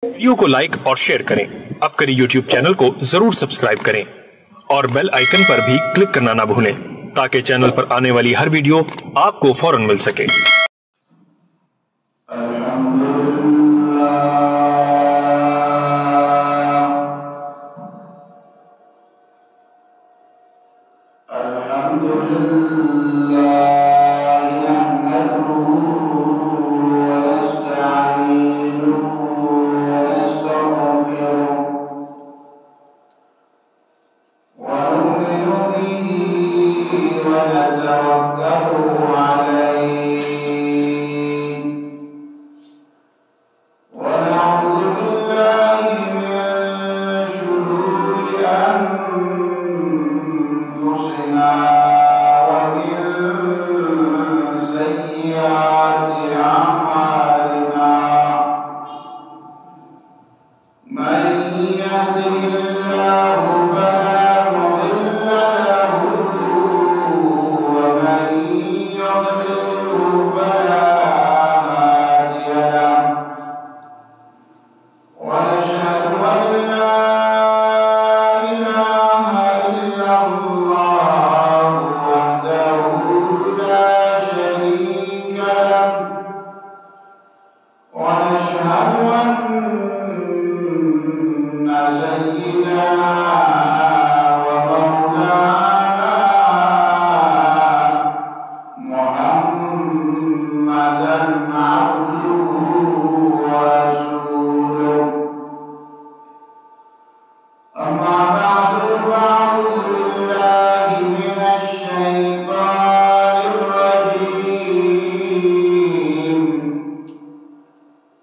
वीडियो को लाइक और शेयर करें। अपकरी यूट्यूब चैनल को जरूर सब्सक्राइब करें और बेल आइकन पर भी क्लिक करना ना भूलें, ताकि चैनल पर आने वाली हर वीडियो आपको फौरन मिल सके। الحمد لله. الحمد لله نحمده ونستعينه ونستغفره ونؤمن به ونتوكل عليه ونعوذ بالله من شرور أنفسنا ومن سيئات أعمالنا. من يهده الله فلا مضل له ومن يضلله فلا هادي له. ونشهد أن لا إله إلا الله وحده لا شريك له. ونشهد أن سيدنا ومولانا محمدا عبده ورسوله. أما بعد، فأعوذ بالله من الشيطان الرجيم.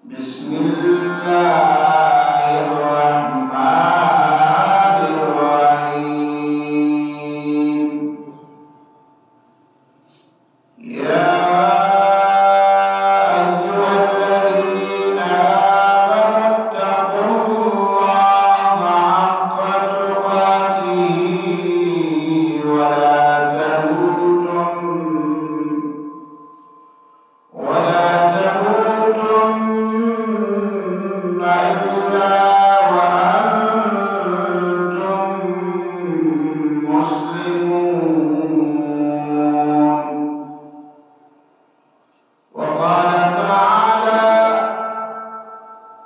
بسم الله الرحمن الرحيم. يا أيها الذين آمنوا اتقوا الله حق تقاته ولا تموتن، ولا تموتن إلا وأنتم مسلمون. وقال تعالى: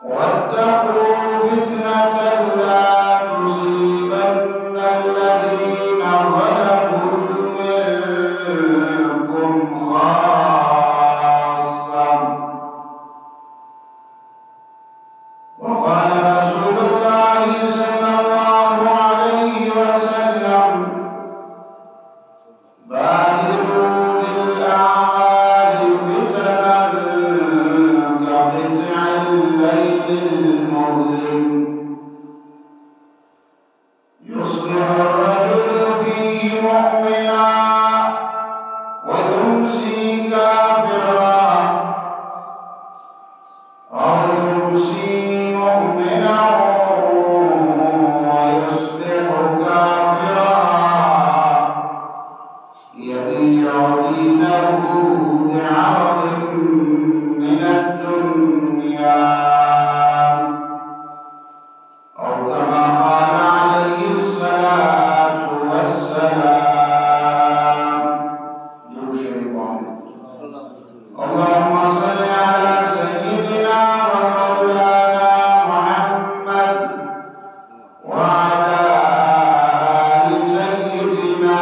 واتقوا فتنة لا تصيبن الذين ظلموا منكم خاصة. وقال رسول الله صلى الله عليه وسلم: بادروا بالأعمال فتنا كقطع الليل المظلم، يصبح الرجل فيه مؤمنا ويمسي كافرا، أو يمسي مؤمنا ويصبح كافرا، يبيع دينه بعرض من الدنيا. أو كما قال عليه الصلاة والسلام. درود شریف بوان. اللهم صل على سيدنا ومولانا محمد وعلى آل سيدنا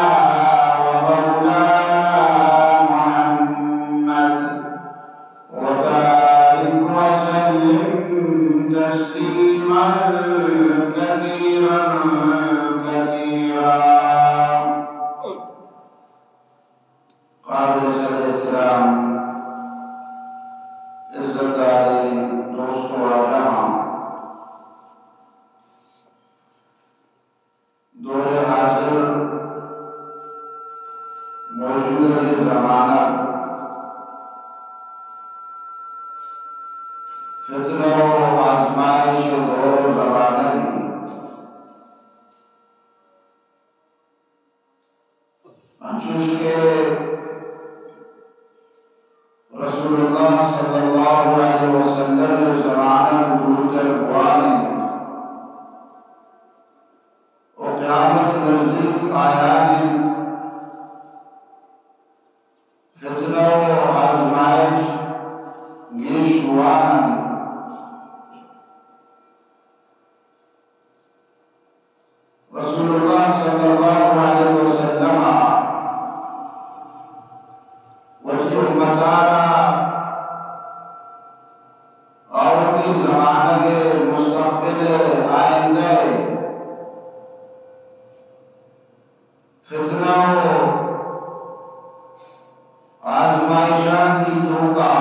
ومولانا محمد. وبارك وسلم تسليما كثيرا كثيرا. قابل صد احترام عزت داریں دوست و واجہاں، دور حاضر موجودہ زمانہ فتنہ و آزمائش دور و زمانہ ہی، انچوش کہ رسول اللہ صلی اللہ علیہ وسلم زمانہ دورتر رسول اللہ صلی اللہ علیہ وسلم ءَ وتی امت ءَ را آؤکیں زمانگ ءِ، مستقبل ءِ، آئندہ ءِ فتنہ ءُ آزمائشانی توکا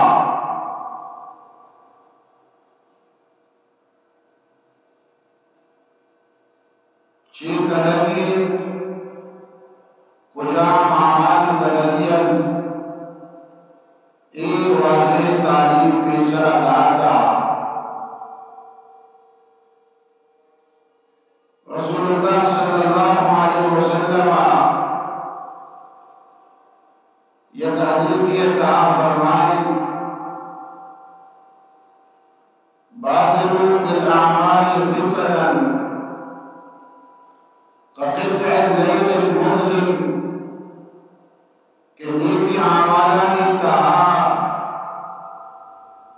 چے کنگی انت، کجام اعمال کنگی انت، اے واضح تعلیم پیسرا داتا۔ رسول اللہ صلی اللہ علیہ وسلم ءَ یک حدیثے ءِ تہا فرمائیں، بادروا بالاعمال فتنا كقطع الليل المظلم، کہ نیکیں اعمالانی تہا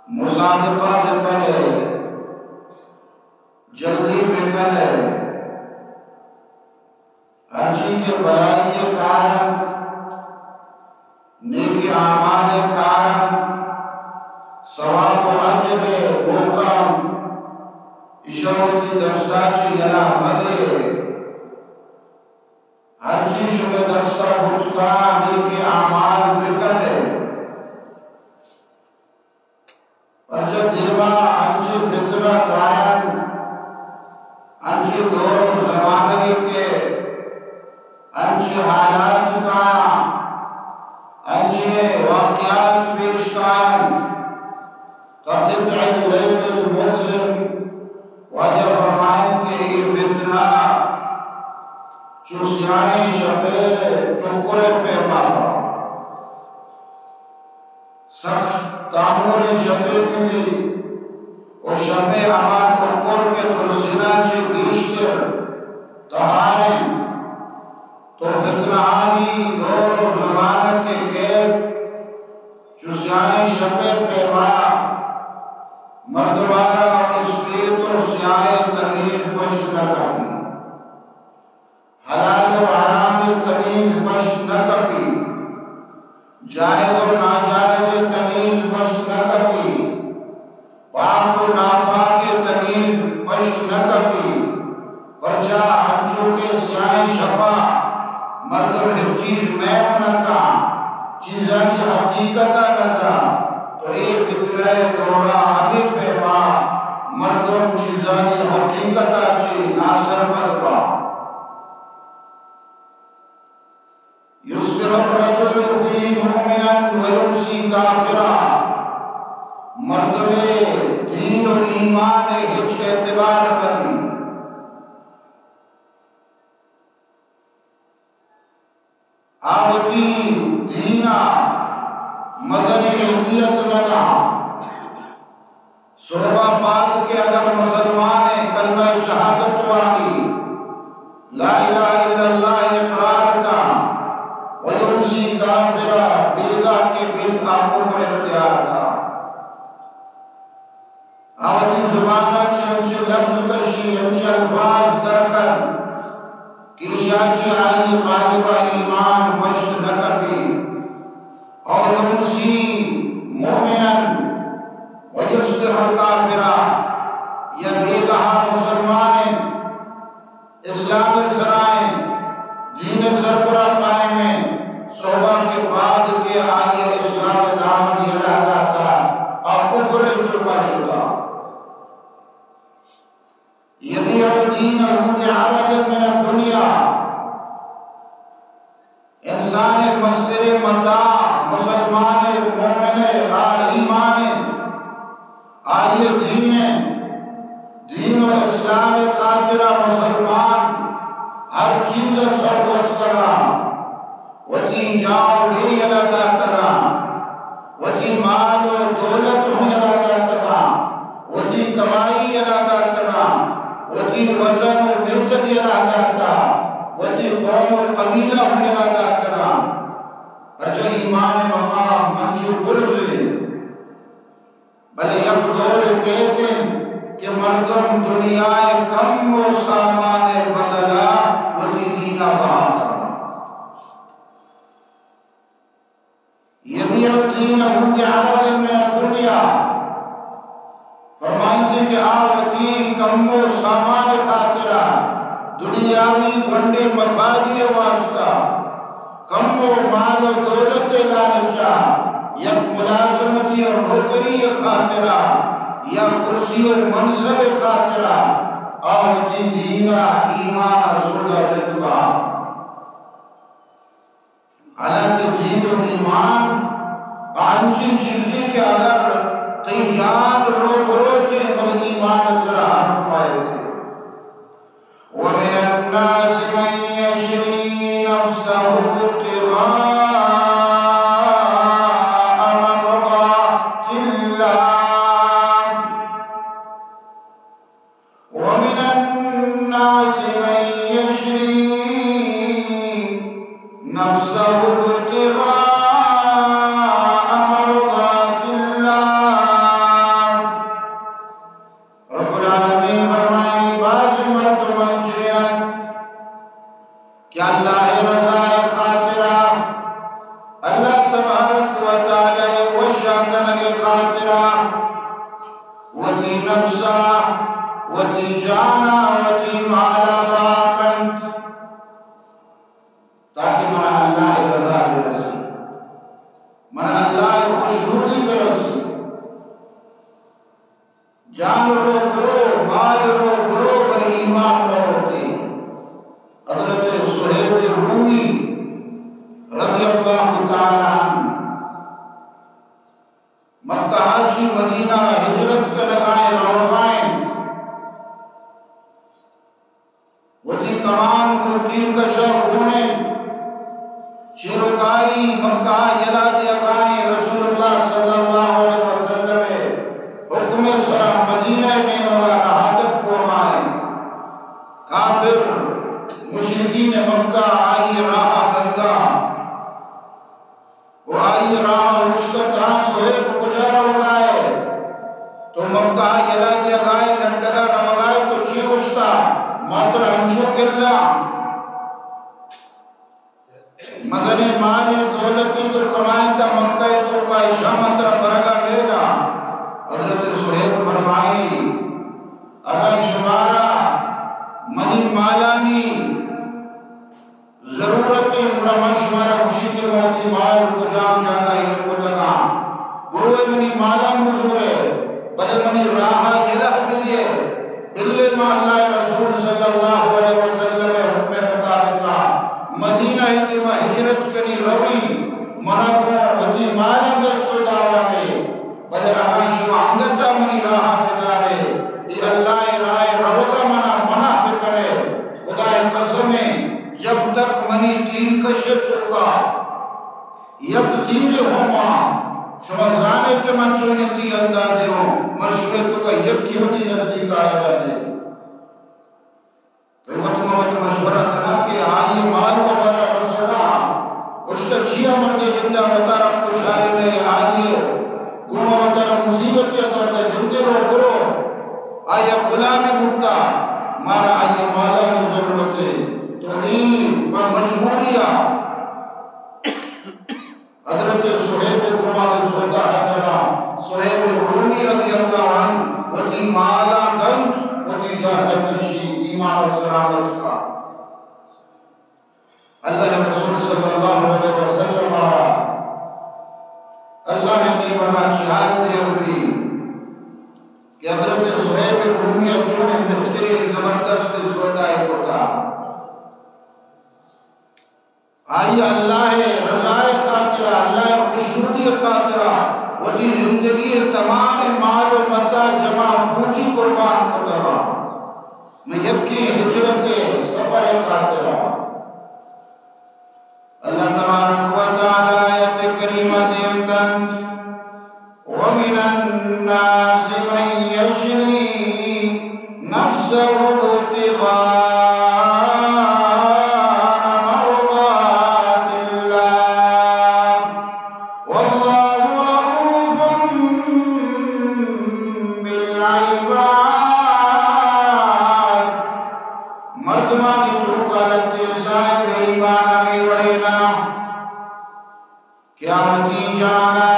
مسابقہ بکن ئے، جلدی بکن ئے۔ ہرچی کہ بلائی ءِ کار انت، نیکیں اعمال ءِ کار انت، ثواب ءُ اجر ءِ موقع انت، ایشاں وتی دستا چہ یلہ مدے۔ ہرچی شمئے دستا بوت کنت، نیکیں اعمال بکن ئے۔ پرچا دیما انچیں فتنہ کاینت، انچیں دور ءُ زمانگے کہ انچیں حالات کاینت، انچیں واقعات پیش کاینت، كقطع الليل المظلم، واجہ فرمائینت کہ اے فتنہ چو سیاہیں شپے ٹکرے پیما با۔ سک تاموریں شپے بہ بی، او شپے ہما ٹکر کہ درسینا چہ گیشتر تہار انت، تو فتنہانی دور ءُ زمانگ کہ کیت، چو سیاہیں شپے پیما مردمارا اسپیت ءُ سیاہیں تمیز پشت نہ کپی۔ حلال ءُ حرام ءِ تمیز پشت نہ کپی، جائز ءُ ناجائز ءِ تمیز پشت نہ کپی، پاک ءُ ناپاک ءِ تمیز پشت نہ کپی۔ پرچا انچو کہ سیاہیں شپا مردم ہچ چیز میم نہ کن، چیزانی حقیقتا نہ زان، تو اے فتنہ ءِ دورا ہمے پیما مردم چیزانی حقیقتا چہ ناسرپد با۔ يصبح الرجل فيه مؤمنا ويمسي كافرا، مردمے دین ءُ ایمان ءِ ہچ اعتبار نہ بی۔ آ وتی دین ءَ مزنیں اہمیت نہ داں۔ سہبا پاد کہ اگر مسلمان ءِ کلمہ شہادت وانی، لا الہ الا اللہ اقرار کا، ویمسی کافرا، بیگاہ کہ بیت آ کفر اختیار کا۔ آ وتی زبان ءَ چہ انچیں لبز کشی، انچیں الفاظ در کن کہ ایشی ءَ چہ آئی قالب ءَ ایمان پشت نہ کپی۔ او یمسی مؤمنا و یصبح کافرا، یا بیگاہ ءَ مسلمان انت، اسلام ءِ سرا انت، دین ءِ سربرا قائم انت، سہبا کہ پاد کہ آئی ءَ اسلام ءِ دامن یلہ داتا، آ کفر ءِ توکا شتا۔ یبیع دینہ بعرض من الدنیا، انسان ءِ مستریں متاع، مسلمان ءِ، مومن ءِ، آ ایمان انت، آئی ءِ دین انت۔ دین ءُ اسلام ءِ خاطرا مسلمان ہر چیز ءَ سر گوستگاں، وتی جاہ ءُ ڈیھ یلہ داتگاں، وتی مال ءُ دولت ہوں یلہ داتگاں، وتی کمائی یلہ داتگاں، وتی وطن ءُ میتگ یلہ داتا، وتی قوم ءُ قبیلہ ہوں یلہ داتگاں۔ پرچا ایمان ءِ مقام انچو برز انت۔ بلے یک دور کیت انت کہ مردم دنیا ءِ کم ءُ سامان ءِ بدلا عرض من الدنيا، فرمائیت کہ آ وتی کمو سامان خاطرا، دنیاوی گونڈیں مفادی واسطہ، کمو مال و دولت لالچا، یک ملازمتی و نوکری خاطرا، یا کرسی و منصب خاطرا، آ وتی دینا ایمانا سودا جت با۔ حالانکہ دین و ایمان انچیں چیزے کہ اگر تئی جان رو بروتیں، بلے ایمان سرا ہم پائے۔ ومن الناس من يشري نفسه ابتغاء مرضات الله ومن الناس من يشري نفسه ابتغاء مرضات الله۔ رب العالمین فرمائنی، بعض مردم انچین انت کہ اللہ ءِ رضا ءِ خاطرا، اللہ تبارک و تعالی ءِ وشا کنگ ءِ خاطرا وتی نفسا، وتی جانا، وتی مالا بہا کنت، تاکہ منا اللہ ءِ رضا برسی، منا اللہ ءِ خوشنودی برسی۔ جان رو برو، مال رو برو، بلے ایمان مروتے۔ حضرت صہیب رومی رضی اللہ تعالی عنہ مکہ چی مدینہ ہجرت کنگائیں، روگائیں۔ وتی کمان گوں تیرکشا گون انت۔ چیرکائی مکہ یلا دیگائیں، رسول اللہ صلی اللہ علیہ وسلم ءِ حکم ءِ سرا مدینہ ءِ نیمگا رہادگ گومائیں۔ کافر مشرکین مکہ آئی راہ بندہ و آئی راہ اوشتت، ہاں صہیب، کجا روگائے؟ تو مکہ یلا دیگائے، لنڈگا روگائے، تو چی گوشتا؟ ما ترا انچو کلا مزنیں مال و دولتی تو کمائینتا مکہ توکا، اشاں ما ترا برگا لیلا۔ حضرت صہیب فرمائی، اگاں شمارا منی مالانی ضرورت انت، گڑا من شمارا گوشی کہ من وتی مال کجام جاگہ ایر کتگاں، بروئے منی مالاں بزورے، بلے منی راہا یلہ بدیے۔ بلے ما اللہ ءِ رسول صلی اللہ علیہ وسلم ءِ حکم ءِ مطابقا مدینہ ءِ دیما ہجرت کنی، روی، منا گوں وتی مالاں دست و داوانے۔ بلے اگاں شما انگتا منی راہ ءَ بدارے، اے اللہ ءِ راہ ءَ روگ ءَ منا منع بکنے، خدا ءِ قسم انت، جب تک منی تیرکش ءِ توکا یک تیرے ہوں مان، شما زانے کہ من چونیں تیر اندازے ہوں، من شمے توکا یکے وتی نزدیک آیگا نے۔ تئی وت من وت مشورہ کناں کہ آئی ءِ مال وغیرہ رسگا، اشکا چیا مردے جندا وتارا کوشارے نئے، آئی ءِ گوما وتارا مصیبت یا دور دے جندے رو برو، آئی ءِ غلامی بوتا، مارا آئی ءِ مالانی ضرورت ہے، تو اے پہ مجبوری آ حضرت صہیب ءِ گوما سودا ءَ جناں۔ صہیب رومی رضی اللہ عنہ وتی مالاں دنت، وتی جان ءَ کشی، ایمان ءَ سلامت کا۔ اللہ ءِ رسول صلی اللہ علیہ وسلم ءَ را اللہ ءِ نیمگا چہار دیگ بی کہ حضرت صہیب رومی ءَ چونیں بہترین زبردست سودا ءَ کتا۔ آئی ءَ اللہ ءِ رضا ءِ خاطرا، اللہ ءِ خوشنودی ءِ خاطرا وتی زندگی ءِ تمام مال و متاع جمع پونجی قربان کتگ۔ من یکیں ہجرت ءِ سفر ءِ خاطرا۔ اللہ تبارک و تعالی آیت کریمہ دیم دنت، ومن الناس من يشري نفسه ابتغاء مرضات الله والله رءوف بالعباد۔ مردمانی توکا لہتے صاحب ایمان ہمے وڑینا کہ آ وتی جانا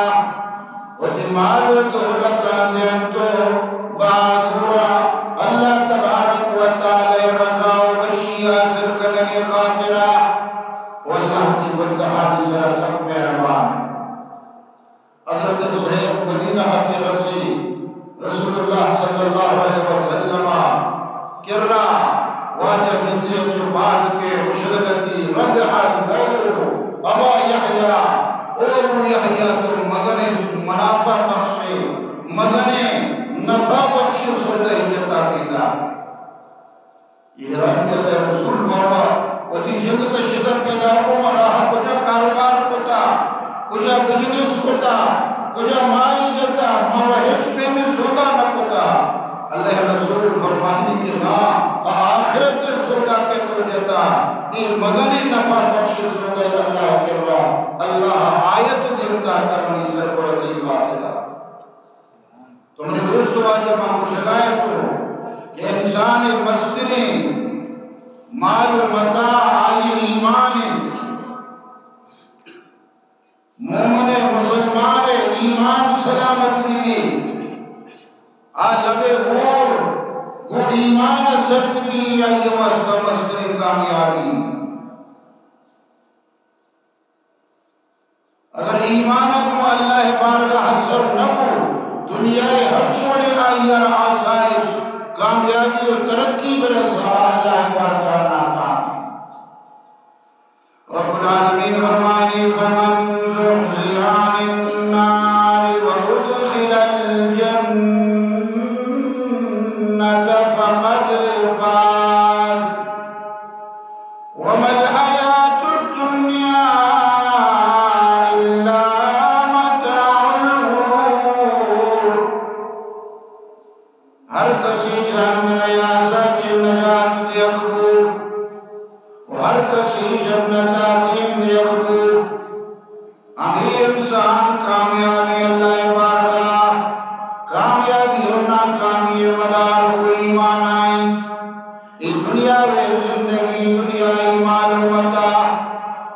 اے راہ کہ اللہ رسول بابا وتی جند کشتا پیدا کو، ما راہ کجا کاروبار کتا، کجا بزنس کتا، کجا مال جتا، ما و ہچ پیمیں سودا نہ کتا۔ اللہ رسول فرمانی کہ نا، آ آخرت سودا کہ تو جتا، اے مزنیں نفع بخش سودا اللہ کرا، اللہ آیت دیتا تمنی ضرورت خاطرا۔ تو منی دوست واجہ، ما گوشگا اتوں کہ انسان مستریں مال و متاع آئی ایمان انت۔ مومن مسلمان ایمان سلامت بی بی، آ لب ہور گو ایمان سر بی بی، آئی واسطہ مستریں کامیابی۔ اگر ایمان گوں اللہ بارگاہ سر نہ بو، دنیا ہر چوڑے آئی را آسائش، کامیابی و ترقی برسا، اللہ بارگاہ ناکام۔ رب العالمین فرمانی، فمن زحزح عن النار وادخل الجنة فقد فاز۔ وما الحياة الدنيا إلا متاع الغرور۔ ہر کسی جہنم آسا چہ نجات دیگ بو و ہر کسی جنتا دیم دیگ بو، ہمے انسان کامیابیں۔ اللہ بارگاہ کامیابی و ناکامی مدار و ایمان آئیں۔ اے دنیا و زندگی، دنیا ایمان و متاع۔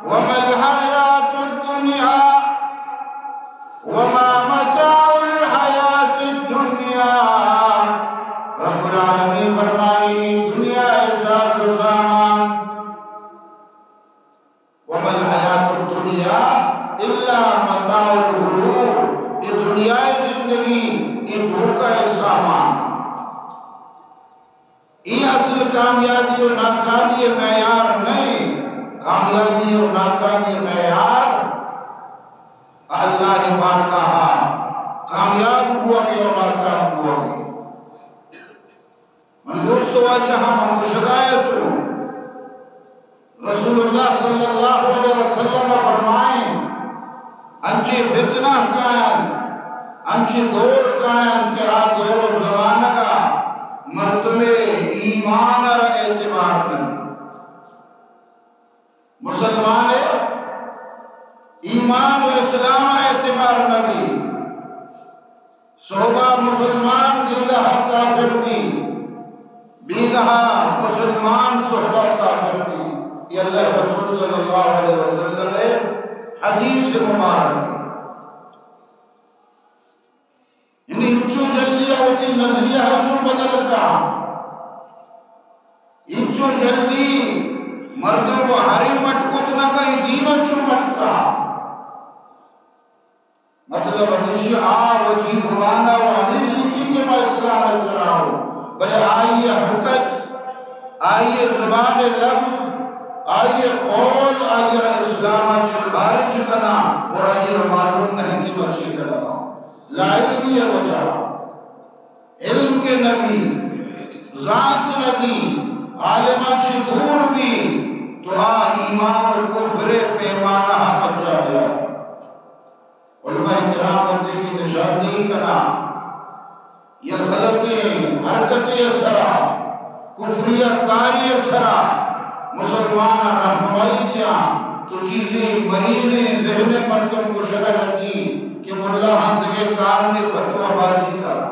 وما الحياة الدنيا وما متاع الحياة الدنيا۔ رب العالمین فرمانی، دنیا ساز و سامان وما الحياة الدنيا إلا متاع الغرور۔ اے دنیا زندگی، اے دھوکہ سامان۔ اے اصل کامیابی و ناکامی معیار نہ۔ کامیابی و ناکامی معیار اللہ بارگاہ کامیاب بوگے و ناکام بوگے۔ من دوست واجہ، ہم گوشگا اتوں، رسول اللہ صلی اللہ علیہ وسلم فرمائیں، انچیں فتنہ کاینت، انچیں دور کاینت کہ آ دور و زمانگا مردم ایمان را اعتبار نہ، مسلمان ایمان و اسلام اعتبار نہ بی۔ صحبا مسلمان بیگاہا کافر بی، بیگاہا مسلمان صحبا کافر بی۔ اے اللہ رسول صلی اللہ علیہ وسلم حدیث مبارک۔ یعنی انچو جلدی وتی نظریہ چون بدل کا، انچو جلدی مردم و ہرے مٹ کت نہ کا، دین چون مٹ کا۔ مطلب ہمیشی آ وتی گمانا و ہمیں لیکی کہ ما اسلام سراؤ، بلے آئی حرکت، آئی زبان لفظ، آئی قول، آئی را اسلام چہ خارج کنا اور آئی را معلوم نہیں کہ ما چی کرنا۔ لا علمی وجہ، علم کے نبی، ذات نبی، عالما چی دور بی، تو آ ایمان و کفر پیمانہ پچا گیا۔ علماء کرام وتی کہ نشاندہی کنا یا غلطیں حرکتے سرا، کفریہ کاری سرا مسلمان رہنمائی دیاں، تو چیزیں مریضیں ذہن مردم گوشگا لگی کہ ملا ہاں دگہ کار نے، فتوی بازی کرا،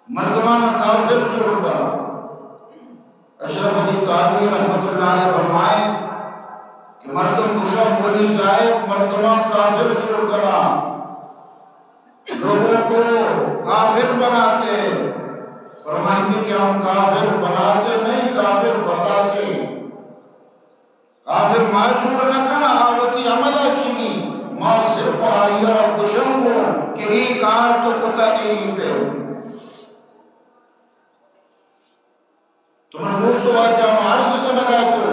مردمان کافر جوڑ کرا۔ اشرف علی تھانوی رحمت اللہ علیہ فرمائے کہ مردم گوشا، مولوی صاحب مردمان کافر جوڑ کرا، لوگوں کو کافر بناتے، فرمائیں کہ ہم کافر بناتے نہیں، کافر بتاتے۔ کافر ما جوڑ نہ کنا، آ وتی عمل چی بی، ما صرف آئی را گوشم گو کہ اے کار تو کتا، اے پہ۔ تو من دوست واجہ، ما عرض کنگا تو،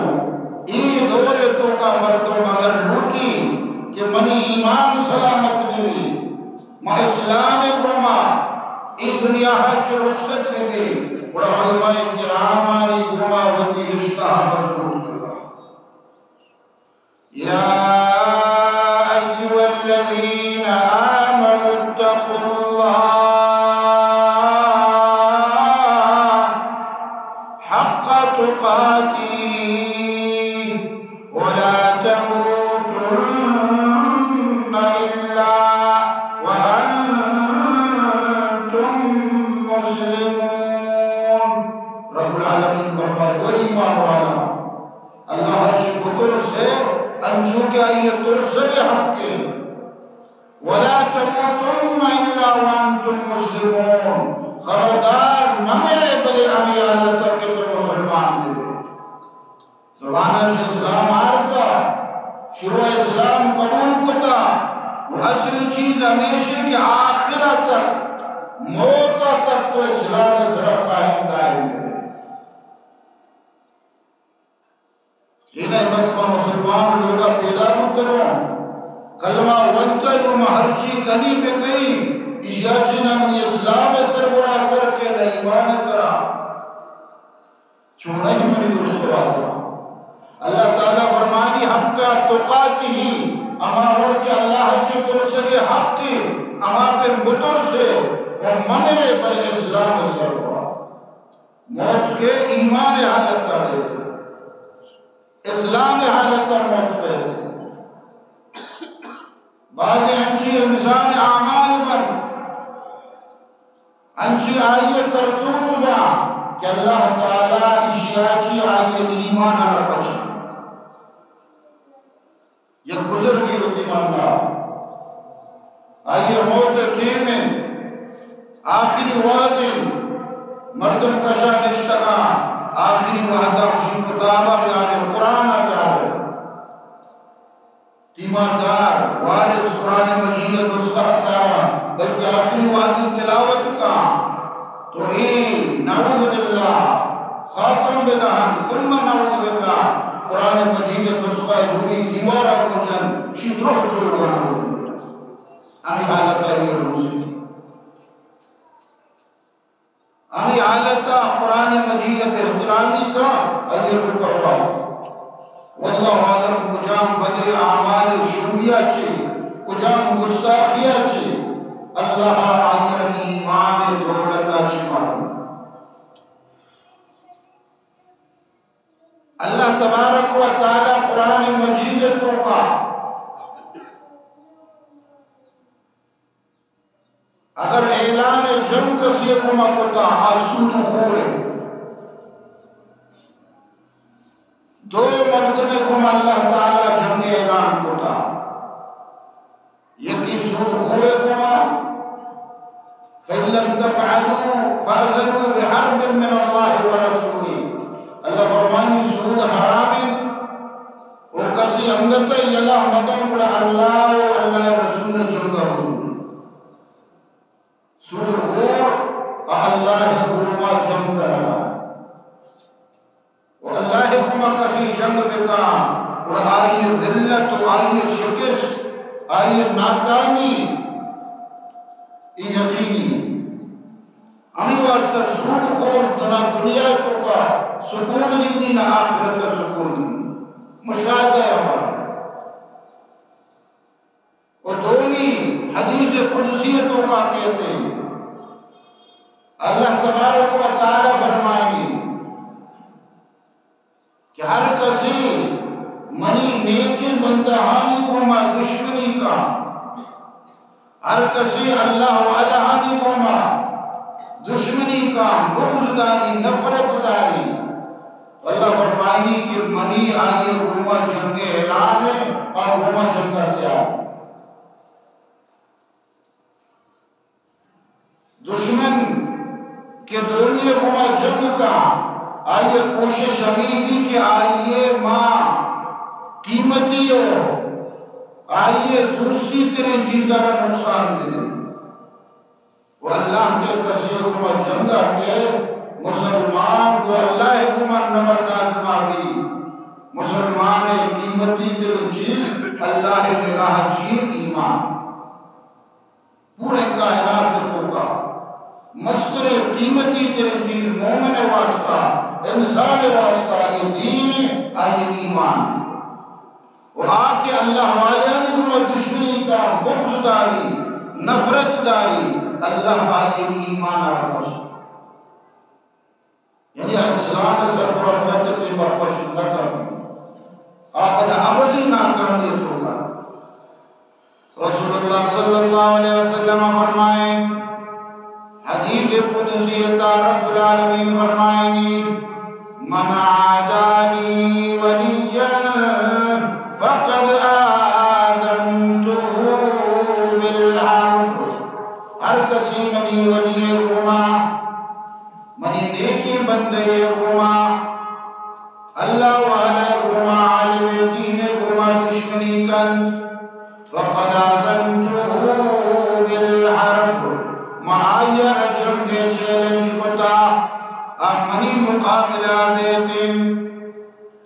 اے دور توکا مردم اگر لوٹی کہ منی ایمان سلامت بی، ما اسلام گوما اے دنیا چہ رخصت بی، گڑا علماء کرامانی گوما وتی رشتہ مضبوط بکا۔ يا أيها الذين آمنوا اتقوا الله حق تقاته ولا تموتن إلا وأنتم مسلمون۔ رب العالمین فرمائے، او ایمان والو، اللہ چی بترس ئے، انچو کہ آئی ترسگ حق ئے۔ ولا تموتن الا وانتم مسلمون، خبردار نہ مرے بلے ہمے حالت کہ تو مسلمان بے۔ زبان چہ اسلام آرتا، شروع اسلام قبول کتا، و اصل چیز ہمیشی کہ آخرت تک، موت تک تو اسلام سرا قائم دائم بے۔ اے نہ بس ما مسلمان لوگا پیدا بوتگوں، کلمہ ونتگوں، ما ہرچی کنی بکنی، اشیا چی نہ منی اسلام سر برا اثر کے نہ ایمان سرا۔ چونائی منی دوست والا، اللہ تعالی فرمانی حق تقاته، ہما وڑ کہ اللہ چی ترسگ حق، ہما پہ بترسے، و ممرے بلے اسلام سر برا۔ موت کہ ایمان حالت بیت، اسلام حالت موت بیت۔ بعض انچی انسان اعمال بنت، انچی آئی کرتوت با کہ اللہ تعالی اشیا چی آئی ایمان را پچا۔ یک بزرگی وتی مندا، آئی موت ٹیم انت، آخری وہد انت، مردم کشا نشتگاں، آخری وہدا چی کتابا بیارے، قرآنا بیارے، تیماردار وارث قرآن مجید نسخہ کارا، بلکہ آخری وہدی تلاوت کا۔ تو اے نعوذ باللہ، خاتم بدہن، ثم نعوذ باللہ، قرآن مجید نسخہ زوری دیوارا کو جن، شی دروہ دروہ نعوذ باللہ۔ ہمیں حالت ہے یہ روزی۔ ہمیں حالت قرآن مجید بے احترامی کا، ایر کو پرواہ۔ واللہ عالم کجام بدے اعمال شومیا چے، کجام گستاخیا چے، اللہ آئر ایمان دولتا چے معلوم۔ اللہ تبارک و تعالی قرآن مجید توکا اگر اعلان جنگ کسی گوما کتا، آ سود خور ہے۔ دو مردم گوما اللہ تعالی جنگ اعلان کتا، یکی سود خور گوما، فإن لم تفعلوا فأذنوا بحرب من الله ورسوله۔ اللہ فرمانی سود حرام انت، و کسی انگت یلہ مدن گڑا اللہ و اللہ رسول جنگ بزور۔ سود خور اللہ گوما جنگ کرنا۔ و اللہ گوما کسی جنگ بکا، گڑا آئی ذلت و آئی شکست، آئی ناکامی، اے یقینی۔ ہمیں واسطہ سود خور نہ دنیا توکا سکون گندی، نہ آخرت سکون گندی۔ مشاہدہ ہے ہمارا۔ و دومی حدیث قدسی توکا کہتے ہیں، اللہ تبارک و تعالی فرمائیں گے کہ ہر کسی منی نیکیں بندہانی گوما دشمنی کا، ہر کسی اللہ والہانی گوما دشمنی کا، بغض داری، نفرت داری، اللہ فرمائنی کہ منی آئی گوما جنگ اعلان ہے، آ گوما جنگ تیار۔ دشمن کہ دومی گوما جنگ کا، آئی کوشش ہمیں بھی کہ آئی ما قیمتی ہو، آئی دوستی ترین چیزاں را نقصان دے۔ و اللہ کے کسی گوما جنگ کے مسلمان و اللہ گوما نمرداز ما بھی، مسلمان قیمتی ترین چیز اللہ نگاہ چی ایمان۔ پورے کائنات کے توکا مستریں قیمتی ترین چیز مومن ءِ واسطہ، انسان ءِ واسطہ آئی ءِ دین ءُ آئی ءِ ایمان۔ و آ کہ اللہ والیانی گوما دشمنی کا، بغض داری، نفرت داری، اللہ آئی ءِ ایمان ءَ را بخشی۔ یعنی اسلام ءِ سربرا وجہ تے بخش نہ کر، آ پدا ابدی ناکامی ءِ توکا۔ رسول اللہ صلی اللہ علیہ وسلم فرمائیں، حدیث قدسی تا رب العالمین فرمائیں، من عادى لي وليا فقد آذنته بالحرب۔ ہر کسی منی ولی ءِ گوما، منی نیکیں بندے ءِ گوما، اللہ والا ءِ گوما، عالم دین ءِ گوما دشمنی کنت، فقد آذنته بالحرب، ما آئی ءَ را جنگ ءِ چیلنج کتا، آ منی مقابلہ ءَ بیت انت۔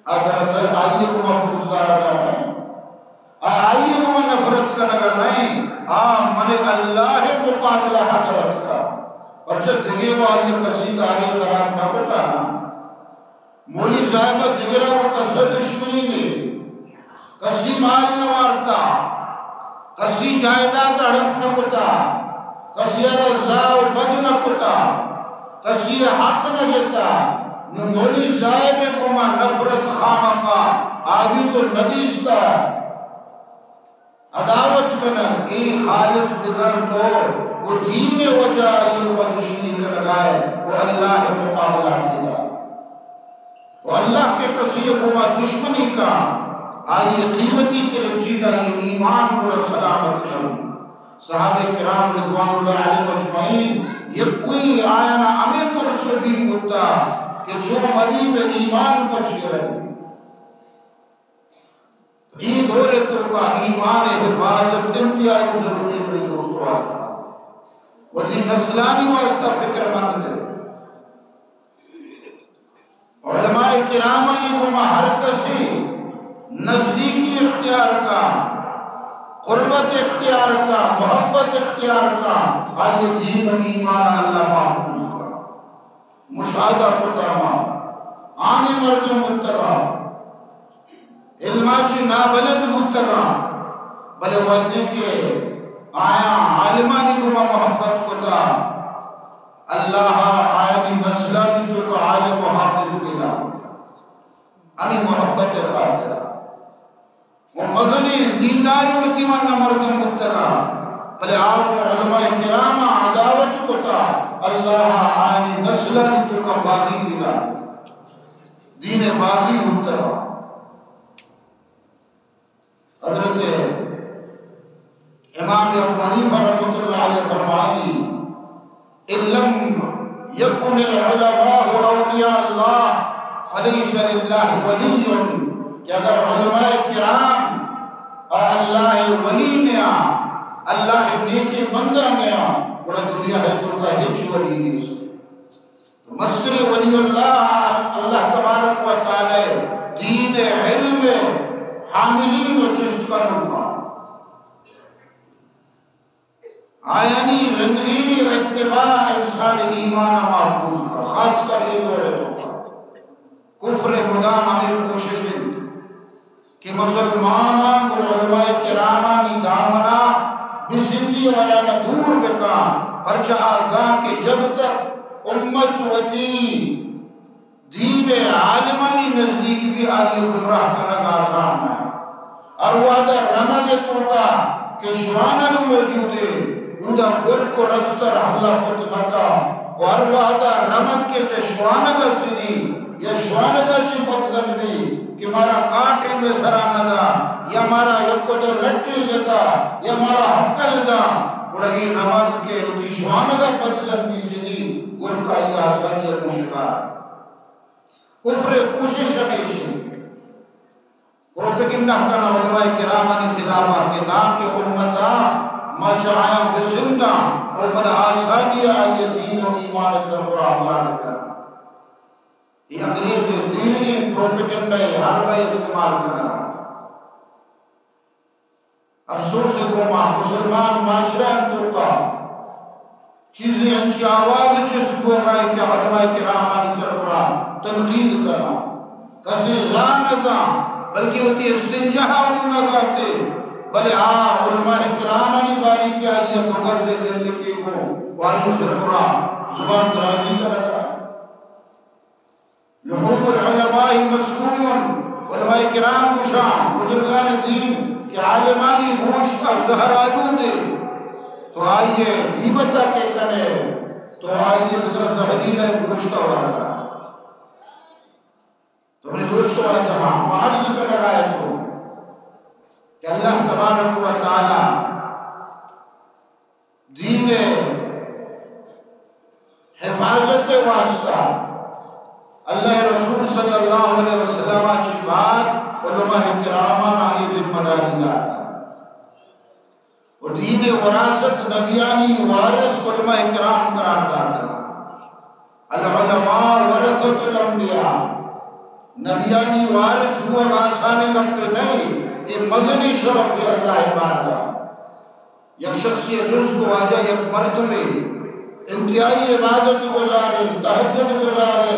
آ دراصل آئی ءِ گوما بغض دارگ ءَ نہ انت، آ آئی ءِ گوما نفرت کنگ ءَ نہ انت، آ من اللہ ءِ مقابلہ ءَ در اتکا، پرچہ دگہ و آئی ءَ کسی کارے خراب نہ کتا نا۔ مولی صاحب ءَ دگر ءَ کس ءَ دشمنی نے، کسی مال نہ وارتا، کسی جائیداد ہڑپ نہ کتا، کسی ءَ را زاہ و بد نہ کتا، کسی ءِ حق نہ جتا، نو مولی صاحب ءِ گوما نفرت خامخا آئی تو نہ دیستا۔ عداوت کنگ، اے خالص بزاں تو گوں دین ءِ وجہ ءَ آئی ءِ گوما دشمنی کنگ ءَ ئے، گوں اللہ ءِ مقابلہ ءَ بیتا۔ و اللہ کہ کسی ءِ گوما دشمنی کا، آئی ءِ قیمتی ترین چیز آئی ءِ ایمان گڑا سلامت نہ بی۔ صحابہ کرام رضوان اللہ علیہم اجمعین، یکوئی آیانا ہمے ترس و بیم بوتا کہ چون مدی پہ ایمان پچ گرگ۔ اے دور ءِ توکا ایمان ءِ حفاظت انتہائی ضروری، منی دوست و احباب۔ وتی نسلانی واسطہ فکر مند بے۔ علماء کرامانی گوما ہر کسی نزدیکی اختیار کا، قربت اختیار کا، محبت اختیار کا، آئی دین و ایمان اللہ محفوظ کا۔ مشاہدہ کتا ما، عام مردم بوتگا، علما چی نابلد بوتگا، بلے وہدے کہ آیاں عالمانی گوما محبت کتا، اللہ آیانی نسلانی توکا عالم و حافظ پیدا کتا۔ ہمے محبت خاطر و مزنیں دینداریں وتی منا مردم بوتگا، بلے آ گوں علماء کرام عداوت کتا، اللہ آیانی نسلانی توکا باغی پیدا، دین باغی بوتگا۔ حضرت امام ابو حنیفہ رحمۃ اللہ علیہ فرمائی، ان لم یکن العلماء اولیاء اللہ فلیس للہ ولی، کہ اگر علماء کرام آ اللہ ولی نیا، اللہ نیکیں بندہ نیا، گڑا دنیا ءِ توکا ہچ ولی نیست۔ تو مستریں ولی اللہ، اللہ تبارک و تعالی دین علم حاملین و چست کنوکا۔ آیانی رندگیری و اتباع انسان ایمان محفوظ کن، خاص کر اے دور ءِ توکا۔ کفر مدام ہمے کوشش انت کہ مسلماناں گوں علماء کرامانی دامنا بسندی و آیانا دور بکاں، پرچہ آ زان کہ جب تک امت وتی دین ءِ عالمانی نزدیک بی، آئی ءِ گمراہ کنگ آسان نہ۔ ہر وہدا رمگ ءِ توکا کہ شوانگ موجود اے، اودا گرک و رستر حملہ کت نہ کا۔ و ہر وہدا رمگ کہ چہ شوانگ ءَ سدی یا شوانگ ءَ چہ پدزن بی کہ مارا کاٹے بے سرا نہ دا یا مارا یک و دو لٹے جتا یا مارا ہکل دا، گڑا اے رمگ کہ وتی شوانگ ءَ پدزن بی سدی، گرک آئی آسانی ءَ گوں شکار۔ کفر ءِ کوشش ہمیش انت۔ پروپیگنڈا کنا علماء کرامانی خلافا کہ داں کہ امتا ما چہ آیاں بسنداں و پدا آسانی آئی دین و ایمان سربرا حملہ نہ کناں۔ اے انگریز دیریں پروپیگنڈا حربہ استعمال کنگا۔ افسوس ءِ گوما مسلمان معاشرہ ءِ توکا چیزے انچیں آواز چست بوگا کہ علماء کرامانی سربرا تنقید کنا۔ کسے زان نہ زان، بلکہ وتی استنجا ہم نہ گاتے، بلے آ علماء کرامانی باری کہ آئی ء دو گز دل کے گو و آئی سربرا زبان درازی کنگا۔ لحوم العلماء مسموم، علماء کرام گشاں، بزرگان دین کہ عالمانی گوشت ء زہر آلود انت، تو آئی ء غیبت ء کہ کنے، تو آئی ء بزر زہریلہ گوشت ء ورگا۔ تو منی دوست واجہاں، ما عرض کنگا اتوں کہ اللہ تبارک و تعالی دین ء حفاظت ء واسطہ اللہ ء رسول صلی اللہ علیہ وسلم ء چہ بعد علماء کرامانا اے ذمہ داری داتا۔ و دین ء وراثت، نبیانی وارث علماء کرام قرار داتا۔ العلماء ورثۃ الانبیاء، نبیانی وارث بوگ آسانیں گپے نہ، اے مزنیں شرفے اللہ ء بارگاہ۔ یک شخصے ء جست کو، واجہ، یک مردمے انتہائی عبادت گزاریں، تہجد گزاریں،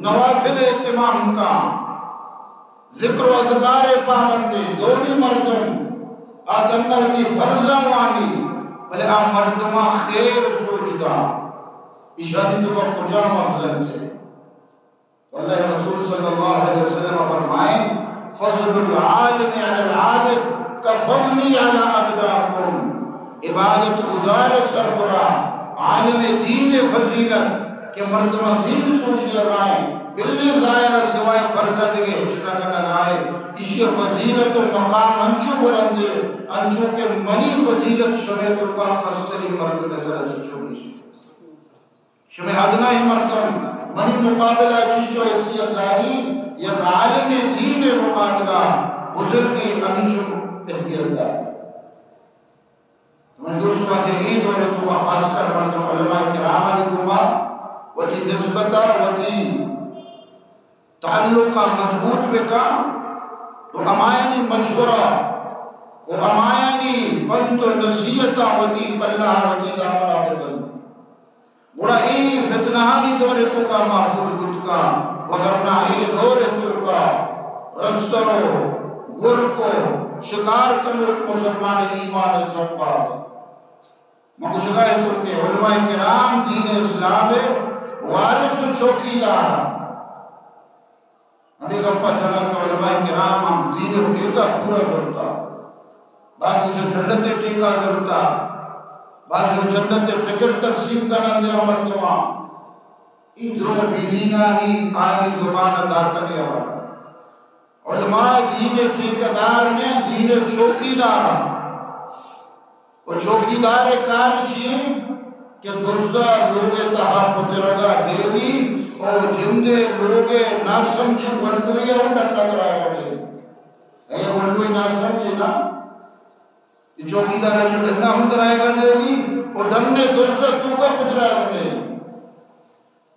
نوافل اہتمام کاں، ذکر و اذکار ء پابندیں، دومی مردم آ تنا وتی فرضاں وانی، بلے آ مردماں خیر سوج دا، ایشانی توکا کجام افضل تر؟ اللہ رسول صلی اللہ علیہ وسلم فرمائے، فضل العالم علی العابد کفضلی علی ادناکم۔ عبادت گزار سربرا عالم دین فضیلت کہ مردم دین سوچ دیگائیں، بلی ظاہر سوائے فرض دگہ ہچ نہ کنگائے، اسی فضیلت و مقام انچو بلندے، انچو کہ منی فضیلت شمے توکا کستری مردم سر چچو گیش۔ شمئے ادنائی مردم منی مقابلہ چنچو حیثیت داری، یک عالم دین مقابلہ بزرگی ہمینچو اہمیت داری۔ تو منی دوست واجہ، اے دور توکا خاص کر مردم علماء کرامانی گوما وتی نسبتا، وتی تعلقا مضبوط بکا و ہمایانی مشورہ و ہمایانی پنت و نصیحتا وتی پلہ، وتی دامنا ببند۔ گڑا اے فتنہانی دور توکا محفوظ بوت کاں، وگرنہ اے دور توکا رستر و گرک و شکار کنوک مسلمان ایمان سرپا۔ من گوشگا اتوں کہ علماء کرام دین اسلام وارث و چوکیدار۔ ہمے گپا چلا کہ علماء کرام ہم دین ء ٹیکہ پورا زرتا۔ بعض گوشا جنت ء ٹیکہ زرتا، بعض گوشا جنت ء ٹکٹ تقسیم کنندے آ مردماں۔ اے دروہ بے دینانی آیانی زبان ء داتگے ہبر۔ علماء دین ء ٹیکہ دار نے، دین ء چوکیدار۔ و چوکیدار ء کار چی انت کہ دزا لوگ ء تہا پترگا ڈیلی و جندے لوگ ء ناسمجھی گونڈوی ء ہم ڈنا درائیگا ڈیلی۔ اے گونڈوی ناسمجھی نا، اے چوکیدار ء جو ڈنا ہم درائیگا ڈیلی و ڈن ء دزا توکا پترائیگا ڈیلی۔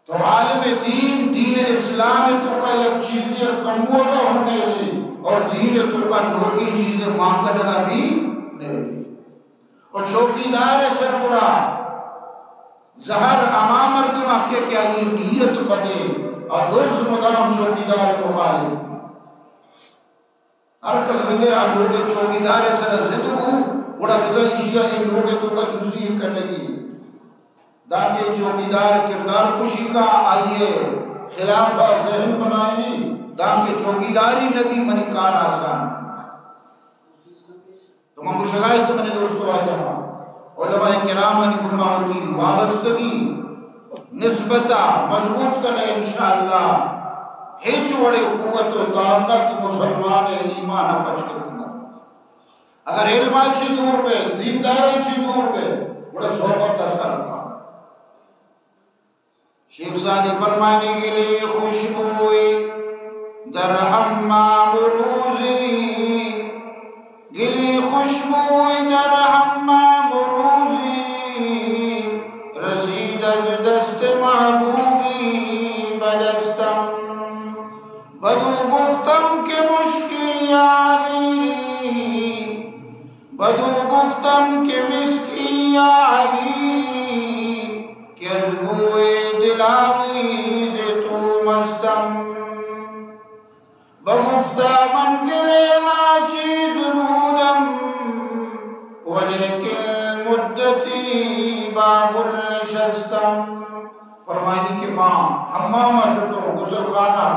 تو عالم دین، دین اسلام توکا یک چیزے کمبوگا ہم نیلی اور دین توکا نوکی چیزے مانگنگا بھی نیلی۔ و چوکیدار سربرا زہر ہما مردم کہ کہ آئی نیت بدے، آ دز مدام چوکیدار مخالف۔ ہر کس گندے آ لوگ چوکیدار سر ضد بو، گڑا بزاں ایشی ء اے لوگ توکا دزی کنگی۔ دانکہ چوکیدار کردار کشی کا آئی خلاف ذہن بنائنی، دانکہ چوکیداری نبی منی کار آسان۔ تو من گوشگا اتوں منی دوست واجہ، علماء کرامانی گوما وتی وابستگی نسبتا مضبوط کنے، انشاءاللہ ہچ وڑے قوت و طاقت مسلمان ایمان پچ کتنا۔ اگر علم چی دور بے، دیندار چی دور بے، گڑا صحبت اثر کا۔ شیخ سعدی فرمانی، گلی خوشبوئی در حمام روزی، گلی خوشبوئی در حمام روزی، رسید از دست محبوبی به دستم. بدو گفتم که مشکی یا عبیری، بدو گفتم که مسکی یا عبیری، از بوی دلاویز تو مستم. بگفتا من گل ناچیز بودم، ولیکن مدتی با گل نشستم. فرمائنی کہ ما حمام ءَ شتوں، غسل خانہ،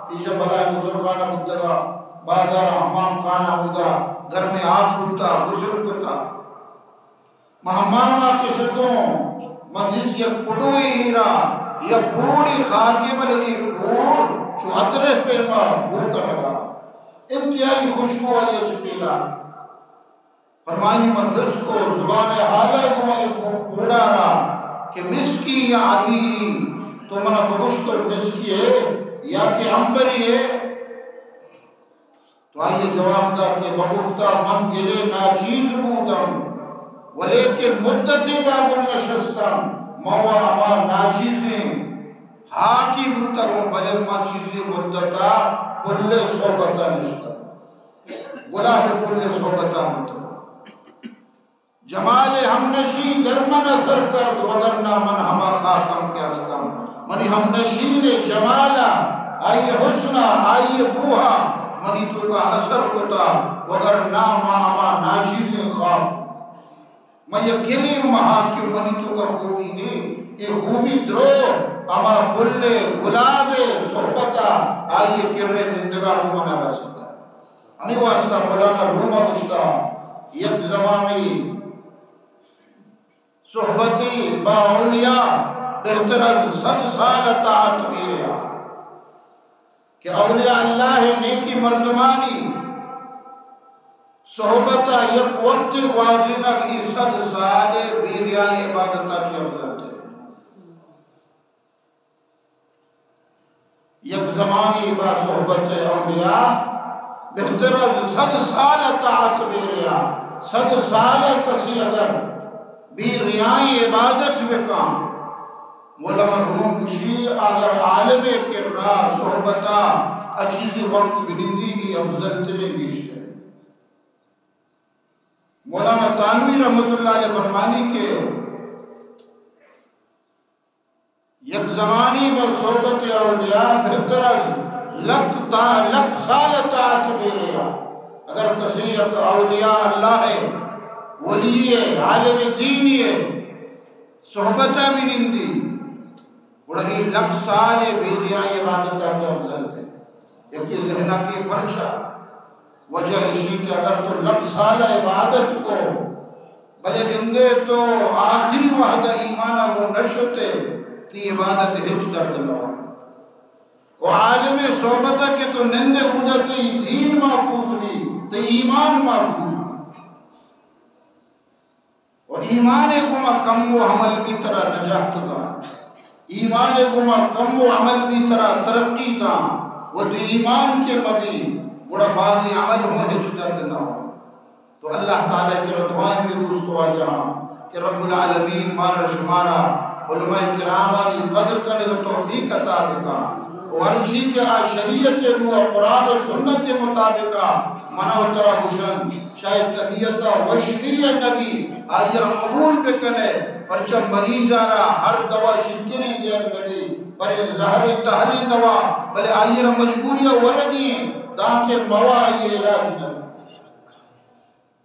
ایشا بلائیں غسل خانہ بوتگا، بازار حمام خانہ، اودا گرمیں آپ بوتا، غسل کتا. من حمام ءَ کہ شتوں، من دیست یک پڑوے ایرا، یا پوڑی خاکے، بلے اے پوڑ چو عطر پیما بو کنگا، انتہائی خوشبو آئی چہ پیدا. فرمانی من جست کو زبان حالا گوں اے پو-، پوڑا را کہ مسکی یا عبیری، تو منا بگوش تو مسکی ہے یا کہ عنبری ہے؟ تو آئی جواب دا کہ بگفتا من گلے ناچیز بودم، ولیکن مدتی با گل نشستم، ما و ہما ناچیزیں ہاکی بوتگوں، بلے ما چیزی مدتا پل صحبتا نشتم، گلاب پل صحبتا بوتگوں. جمال ہمنشین در من اثر کرد، وگرنہ من ہما خاکم کہ ہستم. منی ہمنشین جمالا، آئی حسنا، آئی بوہا منی توکا اثر کتا، وگرنہ ما ہما ناچیزیں خاک. من یک گلے ہم ہاکے، منی توکا خوبی نے. اے خوبی درو ہما پل گلاب صحبتا، آئی کرے زندگا گوں منا رستا. ہمے واسطہ مولانا روم ءَ گوشتا، یک زمانے صحبتی با اولیاء بہتر از صد سال طاعت بے ریا. کہ اولیاء اللہ نیکی مردمانی صحبت ءَ یک وقت گوازینگ ای صد سال بے ریا عبادت ءَ چہ افضل تر. یک زمانے با صحبت اولیاء بہتر از صد سال طاعت بے ریا. صد سال کسی اگر بے ریائیں عبادت بکاں، مولانا روم گشی، اگر عالم کرا صحبتا ا چیزی وقت بنندی، ای افضل تریں گیشتر. مولانا تانوی رحمت اللہ علیہ فرمانی کہ یک زمانی با صحبت اولیاء بہتر از لک تا-، لک سال طاعت بے ریا. اگر کسی یک اولیاء اللہ ہے، ولی ہے، عالم دینی ہے، صحبت ءَ بنندی، گڑا اے لک سال بے ریا عبادت ءَ چہ افضل ہے. یکی ذہن ءَ کہ پرچا؟ وجہ ایشی کہ اگر تو لک سال عبادت کو، بلے گندے تو آخری وہد ایمان ءَ گوں نہ شتے، تی عبادت ہچ درد نہ ہو. و عالم صحبت ءَ کہ تو نندے، اودا تی دین محفوظ بی، تی ایمان محفوظ بی. و ایمان ءَ گوما کم و عمل بی ترا نجات داں. ایمان ءَ گوما کم و عمل بی ترا ترقی داں. و دو ایمان کہ مبی، گڑا بازی عمل ہوں ہچ درد نہ ہو. تو اللہ تعالی کرا دعا ہے میرے دوست واجہاں کہ رب العالمین مارا شمارا علماء کرامانی قدر کنگ توفیق عطا بکا. و ہرچی کہ آ شریعت رو، قرآن و سنت مطابقا منا و ترا گشن، شاید طبیعت ءَ وش بی یا نہ بی، آئی را قبول بکنے، پرچہ مریض ءَ را ہر دوا شکریں دیگ نہ بی، بلے زہر تہلی دوا، بلے آئی را مجبوری ءَ ورگی، دانکہ موا آئی علاج نہ بی.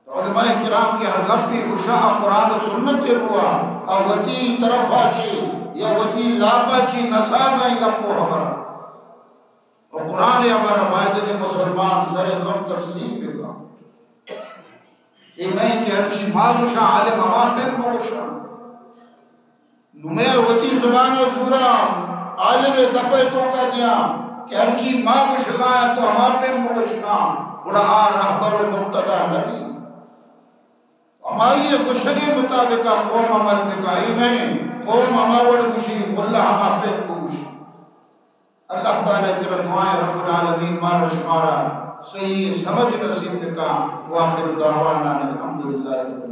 تو علماء کرام کہ ہر گپی گشا قرآن و سنت روا، آ وتی طرفا چی یا وتی لاپا چی نسازاں گپ و خبر. و قرآن ءِ امر ءَ باید کہ مسلمان سر غم تسلیم بکن. اے نہیں کہ ہرچی ما گشاں عالم ہما پیم بگشاں. نمے وتی زبان ءَ زوراں، عالم ءِ دپ ءِ توکا دیاں کہ ہرچی ما گشگاں تو ہما پیم بگشنا، گڑا آ رہبر و مقتدا نبی. ہمائی گشگے مطابقا قوم عمل بکا. اے نہیں قوم ہما وڑ گشی، ملا ہما پیم بگشی. اللہ تعالی کرا دعائیں رب العالمین مارا شمارا صحیح سمجھ نصیب بکا. وآخر دعوانا ان الحمدللہ رب